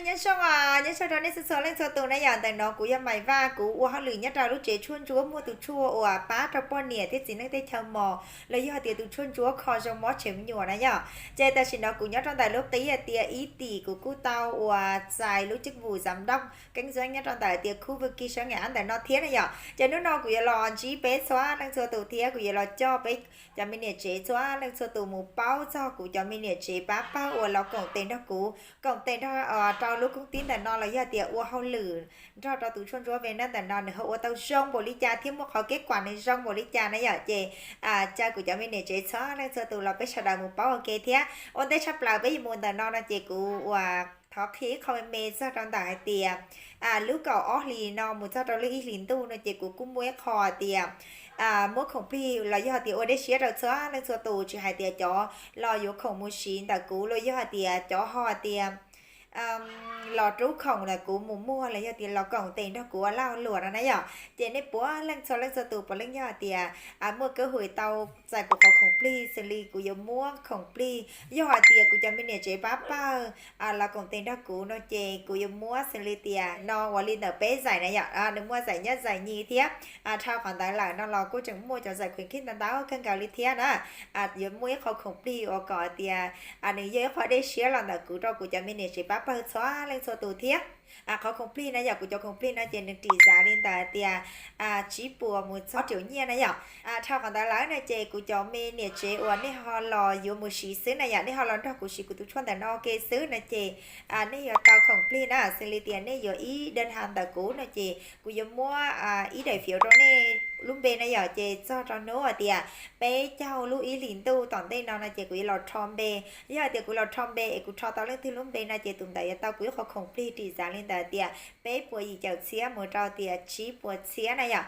Nyob zoo, nyob zoo rau nej txhua txhua leej txhua tus na yom. Ntawm no kuv yog Maiv Vaj, kuv ua hauj lwm nyob rau lub tsev tshuaj ntsuab muag tus tshuaj uas pab rau poj niam thiab txiv neej teb chaws mos los yog hais tias tus tshuaj ntsuab kho zoo mob tsev me nyuam na yom. Ces tam sim no kuv nyob rau ntawm lub qib hais tias ib tim kuv kuj tau uas txais lub cwj vum xav dooj keeb ntxueeb nyob rau ntawm tias khu vwj kis sab ngam ntawm no thiab na yom. Ces hnub no kuv yuav los ntsib peb txhua leej txhua tus thiab kuv yuav los coj peb cov me niam tsev txhua leej txhua tus mus paub txog kuv cov me niam tsev pab pawg uas los koom tes nrog kuv, koom tes nrog rau lub koob tib ntawm no los yog tias ua hauj lwm nrog rau tus tshuaj ntsuab Venus ntawm no nws ho ua tau zoo npaum li cas thiab muaj qhov kev kuam nws zoo npaum li cas na yom. Ces caw kuv cov me niam tsev txhua leej txhua tus los peb sawv daws mus paub ua ke thiab. Ua ntej tshaj plaws peb yuav mus ntawm no no ces kuv uas thov qhia ib qho me me txog rau ntawm hais tias lub kaum ob hlis no mus txog rau lub ib hlis ntuj no ces kuv kuj muaj ib qho tias muab khoom plig los yog tias ua dej siab rau txhua leej txhua tus, tsis hais tias cov los yuav khoom mus siv ntawm kuv los yog hais tias cov ho tias los rub khoom ntawm kuv mus muag los yog tias los koom tes nrog kuv ua lag luam no na yom. Ces nej puav leej txhua leej txhua tus puav leej yog hais tias muaj kev hwm tau txais kuv qhov khoom plig xws li kuv yuav muab khoom plig, yog hais tias kuv cov me niam tsev pab pawg los koom tes nrog kuv no ces kuv yuav muab xws li tias no ua li ntawm peb zaim na yom, nws muaj zaim nyab zaim nyis thiab. Dhau qhov ntawd lawm no los kuj tseem muaj cov zaim khuv khij ntau ntau kawg nkaus li thiab na. Yuav muaj ib qho khoom plig uas kom tias nws yog ib qho dej siab los ntawm kuv rau kuv cov me niam tsev pab pawg txhua leej txhua tus thiab. Qhov khoom plig na yom, kuv cov khoom plig no ces nws ris zav li ntawm tias tsib puas mus txog ob riaum nyiaj na yom. Dhau qhov ntawd lawm no ces kuv cov me niam tsev uas nej ho los yuav mus siv xwb na yom, nej ho los nrog kuv siv kuv tus tshuaj ntawm no ua ke xwb no ces nej yuav tau khoom plig na, xws li tias nej yuav ib đơn hàng ntawm kuv no ces kuv yuav muab ib daim phiếu rau nej lub npe na yom, ces txog rau hnub hais tias peb caug lub ib hlis ntuj tom ntej no no ces kuv yuav los rho npe. Yog hais tias kuv los rho npe es kuv rho tau leej twg lub npe no ces tus ntawd yuav tau kuv ib qho khoom plig ris zav li ntawm tias peb puas yim caum txhiab mus rau tias tsib puas txhiab na yom.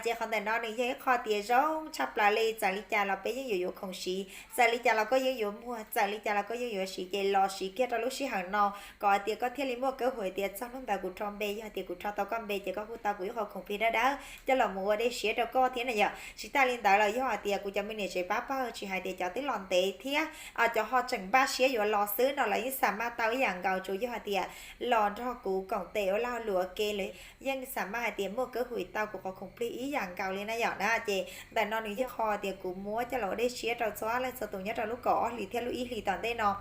Ces qhov ntawm no nws yog ib qho tias zoo tshaj plaws li, txawm li cas los peb yeej yuav yuav khoom siv, txawm li cas los koj yeej yuav muag, txawm li cas los koj yeej yuav siv, ces los siv kiag rau lub sij hawm no kom hais tias koj thiaj li muaj kev hwm tias txog hnub ntawd kuv rho npe, yog hais tias kuv rho tau koj npe ces koj kuj tau kuv ib qho khoom plig dawb dawb coj los mus ua dej siab rau koj thiab na yom. Tsis tas li ntawd los yog hais tias kuv cov me niam tsev pab pawg tsis hais tias cov twb los ntev thiab cov ho tseem npaj siab yuav los xwb no los yeej xam maj tau ib yam nkaus, tsuas yog hais tias los nrog kuv koom tes ua lag luam ua ke los yeej xam maj hais tias muaj kev hwm tau kuv qhov khoom plig ib yam nkaus li na yom na. Ces ntawm no nws yog qho tias kuv muab coj los ua dej siab rau txhua leej txhua tus nyob rau lub kaum ob hlis thiab lub ib hlis tom ntej no.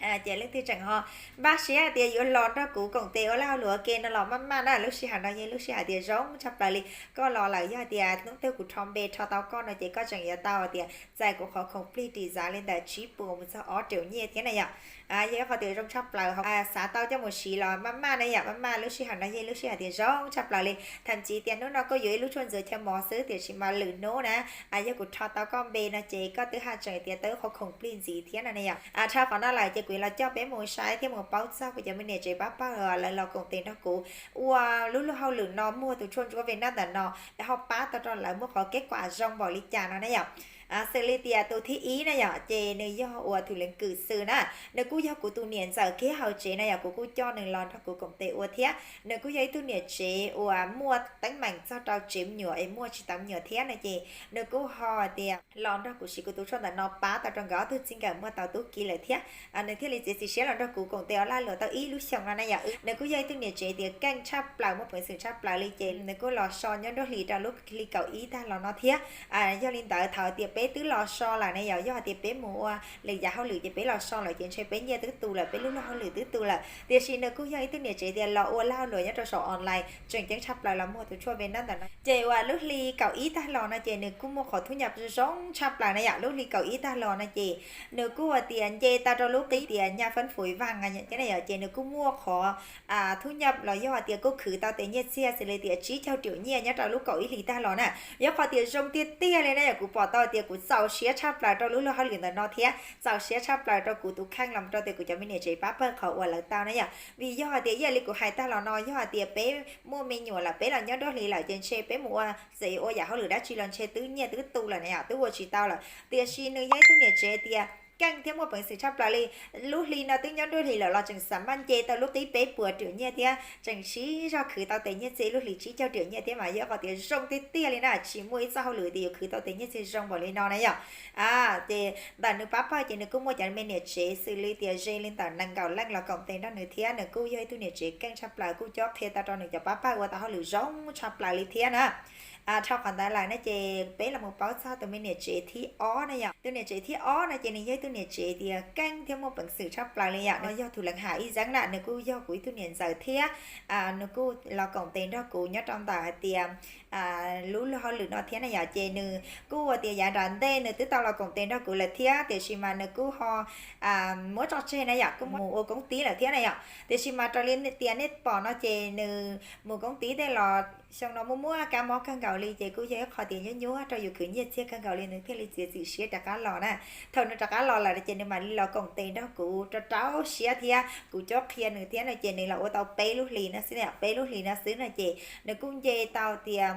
Ces leej twg tseem ho npaj siab tias yuav los nrog kuv koom tes ua lag luam ua ke no los maj maj na, lub sij hawm no yog lub sij hawm tias zoo tshaj plaws li. Koj los lawm yog hais tias hnub twg kuv rho npe rho tau koj no ces koj tseem yuav tau tias txais kuv qhov khoom plig ris zav li ntawm tsib puas mus txog ob riaum nyiaj thiab na yom. Yog ib qho tias zoo tshaj plaws, xav tau coj mus siv los maj maj na yom, maj maj, lub sij hawm no yog lub sij hawm tias zoo tshaj plaws li. Tham ntxiv tias hnub no koj yuav ib lub tshuaj ntxuav chaw mos xwb, tiam sis mas lwm hnub na yog kuv rho tau koj npe no ces koj twb haj tseem tias tau qhov khoom plig ntxiv thiab no na yom. Dhau qhov no lawm ces kuv yuav los coj peb mus saib thiab mus paub txog kuv cov me niam tsev pab pawg lawv los koom tes nrog kuv ua lub luag hauj lwm no muag tus tshuaj ntsuab Venus ntawm no, ho pab tau rau lawv muaj qhov kev kuam zoo npaum li cas no na yom. Xws li tias tus thib ib na yom, ces nws yog uas thủ lĩnh kỹ sư na, nws kuj yog kuv tus niam ntxawm kiag hauv tsev na yom, kuv kuj coj nws los nrog kuv koom tes ua thiab. Nws kuj yog ib tug niam tsev uas muaj teeb meem txog rau tsev me nyuam es muaj tsis tau me nyuam thiab no ces nws kuj ho tias los nrog kuv siv kuv tus tshuaj ntawm no pab tau rau nkawd ob tug txij nkawm muaj tau tub ki lawm thiab. Nws thiaj li txiav txim siab los nrog kuv koom tes ua lag luam tau ib lub xyoos no na yom. Nws kuj yog ib tug niam tsev tias keej tshaj plaws, muaj peev xwm tshaj plaws li ces nws kuj los so nyob nruab hlis rau lub hli kaum ib tag los no thiab. Yog li ntawd thaum tias peb twb los so lawm ne yom, yog hais tias peb mus ua lwm yam hauj lwm ces peb los so lawm ces ntshe peb nyiaj twb tu lawm, peb lub luag hauj lwm twb tu lawm. Tiam sis nws kuj yog ib tug niam tsev tias los ua lag luam nyob rau saum online tseem ceeb tshaj plaws los muag tus tshuaj Venus ntawm no. Ces uas lub hli kaum ib tag los no ces nws kuj muaj qhov thu nyaj zoo tshaj plaws na yom. Lub hli kaum ib tag los no ces nws kuj hais tias nce tau rau lub qib tias nha phân phối vàng thiab na yom, ces nws kuj muaj qhov thu nyaj los yog hais tias kuj khwv tau tias nyiaj txiag xws li tias tsib caug triệu nyiaj nyob rau lub kaum ib hlis tag los na. Yog qhov tias zoo tiag tiag li na yom, kuv pom tau tias kuv txaus siab tshaj plaws rau lub luag hauj lwm ntawm no thiab txaus siab tshaj plaws rau kuv tus kheej los rau tias kuv cov me niam tsev pab pawg qhov uas lawv tau na yom. Vim yog hais tias ib yam li kuv hais tag los no, yog hais tias peb muaj me nyuam lawm, peb los nyob nruab hlis lawm ces ntshe peb mus ua txawm ua yam hauj lwm dab tsi los ntshe twb nyiaj twb tu lawm na yom, twb ua tsis tau lawm. Tiam sis nws yog ib tug niam tsev tias keej thiab muaj peev xwm tshaj plaws li. Lub hli no twb nyob nruab hlis lawm los tseem xam maj nce tau lub qib peb puas triệu nyiaj thiab tseem siv zog khwv tau tes nyiaj txhia ib lub hlis tsib caug triệu nyiaj thiab mas yog qhov tias zoo tiag tiag li na, tsis muaj ib txoj hauj lwm tias yuav khwv tau tes nyiaj txhia zoo npaum li no na yom. Ces ntawm nws pab pawg ces nws kuj muaj cov me niam tsev xws li tias ze li ntawm nees nkaum leej los koom tes nrog nws thiab nws kuj yog ib tug niam tsev keej tshaj plaws kuj cob qhia tau rau nws cov pab pawg ua tau hauj lwm zoo tshaj plaws li thiab na. Dhau qhov ntawd lawm na ces peb los mus paub txog tus me niam tsev thib ob na yom. Tus niam tsev thib ob no ces nws yog ib tug niam tsev tias keej thiab muaj peev xwm tshaj plaws li yom. Nws yog Thủ lĩnh Hà Y Dấn na, nws kuj yog kuv ib tug niam ntxawm thiab nws kuj los koom tes nrog kuv nyob rau ntawm hais tias lub luag hauj lwm no thiab na yom. Ces nws kuj ua tias yav nram ntej nws twb tau los koom tes nrog kuv lawm thiab tiam sis mas nws kuj ho muab tso tseg na yom, kuj mus ua koob tib lawm thiab na yom. Tiam sis mas raws li tias nej pom no ces nws mus koob tib tej los xyoo no muaj muaj kab mob kawg nkaus li ces kuj yog ib qho tias nyuaj nyuaj rau yus khwv nyiaj txiag kawg nkaus li nws thiaj li txiav txim siab rov qab los na. Thaum nws rov qab los lawm ces nws mam li los koom tes nrog kuv rau rau siab thiab kuv cob qhia nws thiab no ces nws los ua tau peb lub hlis no xwb, peb lub hlis no xwb no ces nws kuj nce tau tias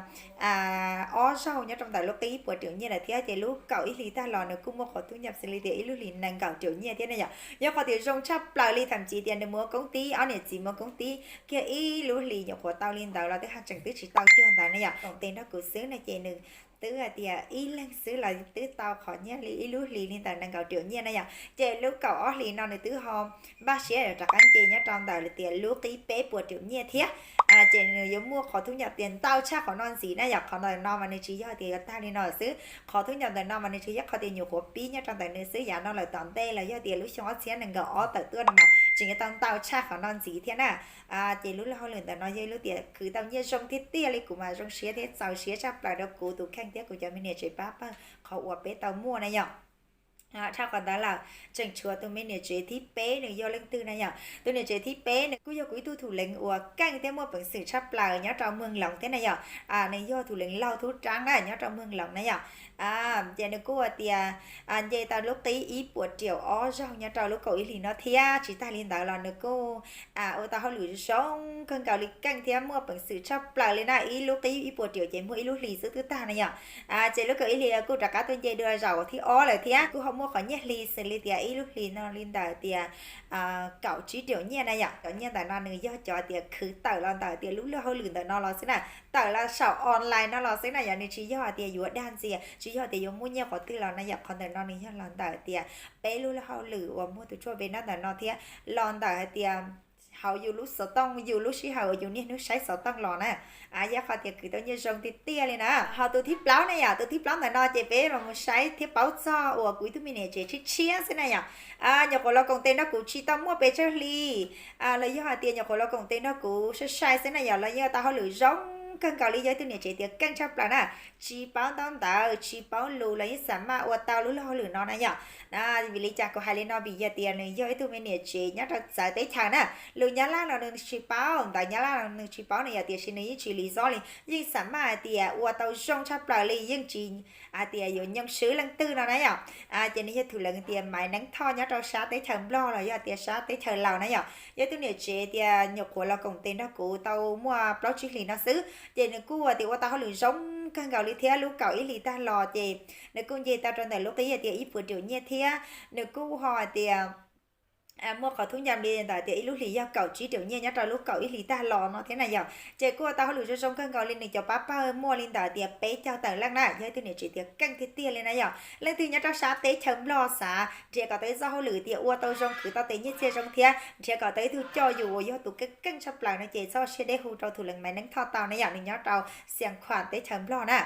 ob zaug nyob rau ntawm lub qib ib puas triệu nyiaj lawm thiab ces lub kaum ib hlis tag los nws kuj muaj qhov thu nhập xws li tias ib lub hlis nees nkaum triệu nyiaj thiab na yom. Yog qhov tias zoo tshaj plaws li tham ntxiv tias nws mus ua koob tib, ob niam txiv mus ua koob tib kiag ib lub hlis nyuam qhuav tau li ntawd los twb haj tseem twb tsis tau cuag ntawd na yom. Koom tes nrog kuv xwb no ces nws twb hais tias ib leeg xwb los twb tau qhov nyiaj li ib lub hlis li ntawm nees nkaum triệu nyiaj na yom. Ces lub kaum ob hlis no nws twb ho npaj siab rov qab nce nyob rau ntawm tias lub qib peb puas triệu nyiaj thiab ces nws yuav muaj qhov thu nhập tias ntau tshaj qhov no ntxiv na yom. Qhov ntawm no mas nws tsis yog tias yuav tag li no xwb, qhov thu nhập ntawm no mas nws tsis yog qhov tias nyuam qhuav pib nyob rau ntawm nws xwb, yav no lawm tom ntej los yog tias lub xyoo ob txhiab nees nkaum ob tawm tuaj no mas tseem yuav tau ntau tshaj qhov no ntxiv thiab na. Ces lub luag hauj lwm ntawm no yog ib lub tias khwv tau nyiaj zoo tiag tiag li, kuv mas zoo siab thiab txaus siab tshaj plaws rau kuv tus kheej thiab kuv cov me niam tsev pab pawg qhov uas peb tau muaj na yom. Dhau qhov ntawd lawm tseem tshuav tus me niam tsev thib peb nws yog leej twg na yom. Tus niam tsev thib peb nws kuj yog kuv ib tug thủ lĩnh uas keej thiab muaj peev xwm tshaj plaws nyob rau Mường Lống thiab na yom. Nws yog thủ lĩnh Lau Thú Trắng na nyob rau Mường Lống na yom. Ces nws kuj ua tias nce tau lub qib ib puas triệu ob zaug nyob rau lub kaum ib hlis no thiab tsis tag li ntawd los nws kuj ua tau hauj lwm zoo kawg nkaus li, keej thiab muaj peev xwm tshaj plaws li na. Ib lub qib ib puas triệu ces muaj ib lub hlis xwb twb tag na yom. Ces lub kaum ib hlis kuj rov qab tuaj nce dua zaum thib ob lawm thiab kuj ho muaj qhov nyiaj hli xws li tias ib lub hlis no li ntawm tias kaum tsib triệu nyiaj na yom. Cov nyiaj ntawm no nws yog cov tias khwv tawm los ntawm tias lub luag hauj lwm ntawm no los xwb na, tawm los saum online no los xwb na yom. Nws tsis yog hais tias yuav dag ntxias, tsis yog tias yuav muaj nyiaj qhov twg los na yom. Qhov ntawm no nws yog los ntawm tias peb lub luag hauj lwm uas muaj tus tshuaj peb nab ntawm no thiab los ntawm hais tias hauv yus lub xov tooj, yus lub sij hawm uas yus niaj hnub saib xov tooj los na. Yog qhov tias khwv tau nyiaj zoo tiag tiag li na. Ho tus thib plaub ne yom, tus thib plaub ntawm no ces peb los mus saib thiab paub txog uas kuv ib tug me niam tsev tshiab tshiab xwb na yom. Nyuam qhuav los koom tes nrog kuv tsis tau muaj pes tsawg hli los yog hais tias nyuam qhuav los koom tes nrog kuv sai sai xwb na yom, los yeej tau hauj lwm zoo kawg nkaus li, yog ib tug niam tsev tias keej tshaj plaws na. Tsis paub ntaub ntawv, tsis paub lus los yeej xam maj ua tau lub luag hauj lwm no na yom. Vim li cas kuv hais li no? Vim yog tias nws yog ib tug me niam tsev nyob rau txawv teb chaws na. Lus Nyab Laj los nws tsis paub, ntawv Nyab Laj los nws tsis paub na yom, tiam sis nws yeej tsis lij zob li, yeej xam maj hais tias ua tau zoo tshaj plaws li, yeej tsis hais tias yuav nyoo swb leej twg no na yom. Ces nws yog thủ lĩnh tias Maiv Neeb Thoj nyob rau sab teb chaws Nplog los yog tias sab teb chaws Laus na yom. Yog ib tug niam tsev tias nyuam qhuav los koom tes nrog kuv tau muaj plaub tsib hlis no xwb, ces nws kuj tias ua tau hauj lwm zoo kawg nkaus li thiab lub kaum ib hlis tag los ces nws kuj nce tau rau ntawm lub qib tias ib puas triệu nyiaj thiab nws kuj ho tias muaj qhov thu nhập li ntawm tias ib lub hlis yog kaum tsib triệu nyiaj nyob rau lub kaum ib hlis tag los no thiab na yom. Ces kuj ua tau hauj lwm zoo zoo kawg nkaus li, nws cov pab pawg muaj li ntawm tias peb caug tawm leej na, yog ib tug niam tsev tias keej tiag tiag li na yom. Leej twg nyob rau sab teb chaws Nplog xav nrhiav kom tau ib txoj hauj lwm tias ua tau zoo, khwv tau tes nyiaj txiag zoo thiab nrhiav kom tau ib tug coj yus uas yog tus keej keej tshaj plaws no ces txhob siab deb hu rau thủ lĩnh Maiv Neeb Thoj tau na yom, nws nyob rau Xiav Khuam teb chaws Nplog na.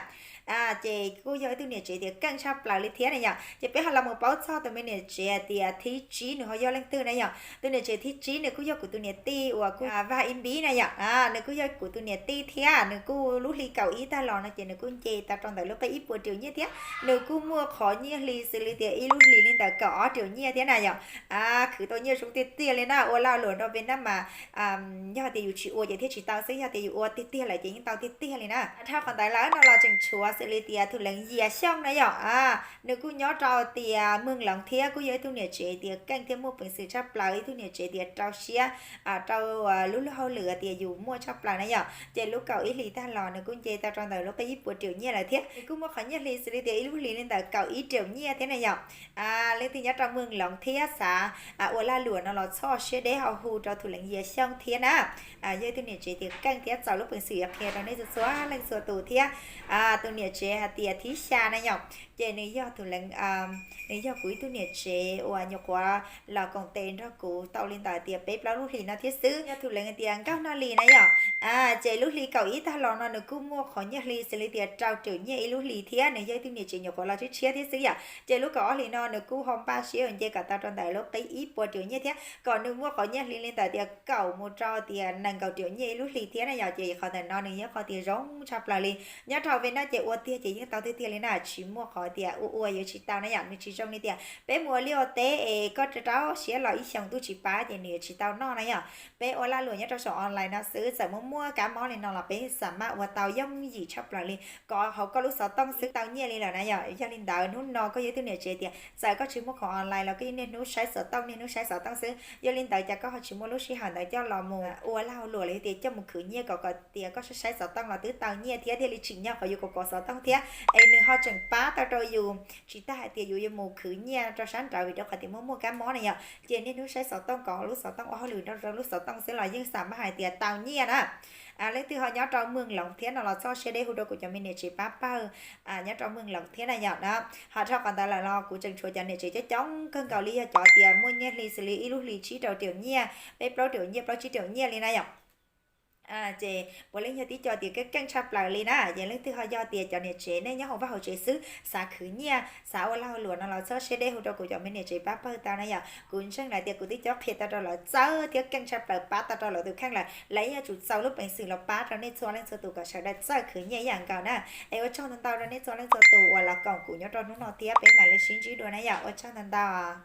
Ces kuj yog ib tug niam tsev tias keej tshaj plaws li thiab na yom. Ces peb ho los mus paub txog tus me niam tsev tias thib tsib nws ho yog leej twg na yom. Tus niam tsev thib tsib nws kuj yog kuv tus niam tij uas kuj Vaj Ib Npib na yom. Nws kuj yog kuv tus niam tij thiab nws kuj lub hli kaum ib tag los no ces nws kuj nce tau rau ntawm lub qib ib puas triệu nyiaj thiab nws kuj muaj qhov nyiaj hli xws li tias ib lub hlis li ntawm kaum ob triệu nyiaj thiab na yom. Khwv tau nyiaj zoo tiag tiag li na, ua lag luam rau peb nab mas yog tias yus tsis ua ces thiaj tsis tau xwb, yog tias yus ua tiag tiag lawm ces yeej tau tiag tiag li na. Dhau qhov ntawd lawm no los tseem tshuav xws li tias thủ lĩnh Yias Xyooj na yom. Nws kuj nyob rau tias Mường Lống thiab kuj yog ib tug niam tsev tias keej thiab muaj peev xwm tshaj plaws ib tug niam tsev tias rau siab, rau lub lub hauj lwm tias yus muaj tshaj plaws na yom. Ces lub kaum ib hlis tag los nws kuj nce tau rau ntawm lub qib ib puas triệu nyiaj lawm thiab. Nws kuj muaj qhov nyiaj hli xws li tias ib lub hlis li ntawm kaum ib triệu nyiaj thiab na yom. Leej twg nyob rau Mường Lống thiab xav ua lag luam no los txhob siab deb ho hu rau Thủ lĩnh Diệp Xyoung thiab na. Yog ib tug niam tsev tias keej thiab txaus lub peev xwm yuav qhia rau nej txhua txhua leej txhua tus thiab. Tus niam tsev hais tias thib xya na yom, ces nws yog Thủ lĩnh, nws yog kuv ib tug niam tsev uas nyuam qhuav los koom tes nrog kuv tau li ntawm tias peb plaub lub hlis no thiab xwb, yog Thủ lĩnh tias Nkauj Noj Lis na yom. Ces lub hli kaum ib tag los no nws kuj muaj qhov nyiaj hli xws li tias rau triệu nyiaj ib lub hlis thiab, nws yog ib tug niam tsev nyuam qhuav los tshiab tshiab thiab xwb yom. Ces lub kaum ob hlis no nws kuj ho npaj siab nce kom tau rau ntawm lub qib ib puas triệu nyiaj thiab, kom nws muaj qhov nyiaj hli li ntawm tias kaum mus rau tias nees nkaum triệu nyiaj ib lub hlis thiab na yom. Ces qhov ntawm no nws yog qhov tias zoo tshaj plaws li. Nyob rau Việt Nam ces ua tiag ces yeej tau tiag tiag li na, tsis muaj qhov tias ua ua yuav tsis tau na yom. Nws tsis zoo li tias peb mus ua liaj ua teb es koj rau siab los ib xyoos ntuj tsis pab ces nws yuav tsis tau noj na yom. Peb ua lag luam nyob rau saum online no xwb, txawm muaj muaj kab mob li no los peb yeej xam maj ua tau yooj yim tshaj plaws li. Kov hauv koj lub xov tooj xwb tau nyiaj li lawm na yom. Yog li ntawd hnub no koj yog ib tug niam tsev tias txawm koj tsis muaj khoom online los koj yeej niaj hnub saib xov tooj, niaj hnub saib xov tooj xwb. Yog li ntawd cas koj ho tsis muaj lub sij hawm ntawd coj los mus ua lag ua luam los yog tias coj mus khwv nyiaj kom kom tias koj saib saib xov tooj los twb tau nyiaj thiab thiaj li tsim nyog qhov yus kov kov xov tooj thiab. Es nws ho tseem pab tau rau yus tsis tas hais tias yus yuav mus khwv nyiaj rau sab nraud vim rau qhov tias muaj muaj kab mob na yom. Ces niaj hnub saib xov tooj, kov lub xov tooj, ua hauj lwm rau lub xov tooj xwb los yeej xam maj hais tias tau nyiaj na. Leej twg ho nyob rau Mường Lống thiab no los txhob siab deb hu rau kuv cov me niam tsev pab pawg nyob rau Mường Lống thiab na yom na. Ho dhau qhov ntawd lawm los kuv tseem tshuav cov niam tsev coob coob kawg nkaus li, yog cov tias muaj nyiaj hli xws li ib lub hlis tsib rau triệu nyiaj, peb plaub triệu nyiaj, plaub tsib triệu nyiaj li na yom. Ces puav leej yog tib co tias keej keej tshaj plaws li na. Ces leej twg ho yog tias cov niam tsev nej nyob hauv vaj hauv tsev xwb xav khwv nyiaj xav ua lag ua luam no los txhob siab deb hu rau kuv cov me niam tsev pab pawg tau na yom. Kuv ntseeg lawm tias kuv twb cob qhia tau rau lawv txawj thiab keej tshaj plaws pab tau rau lawv tus kheej lawm, lawv yeej yuav tsum txaus lub peev xwm los pab rau nej txhua leej txhua tus kom sawv daws txawj khwv nyiaj ib yam nkaus na. Es ua tsaug ntau ntau rau nej txhua leej txhua tus uas los koom kuv nyob rau hnub no thiab peb mam li sib ntsib dua na yom. Ua tsaug ntau ntau.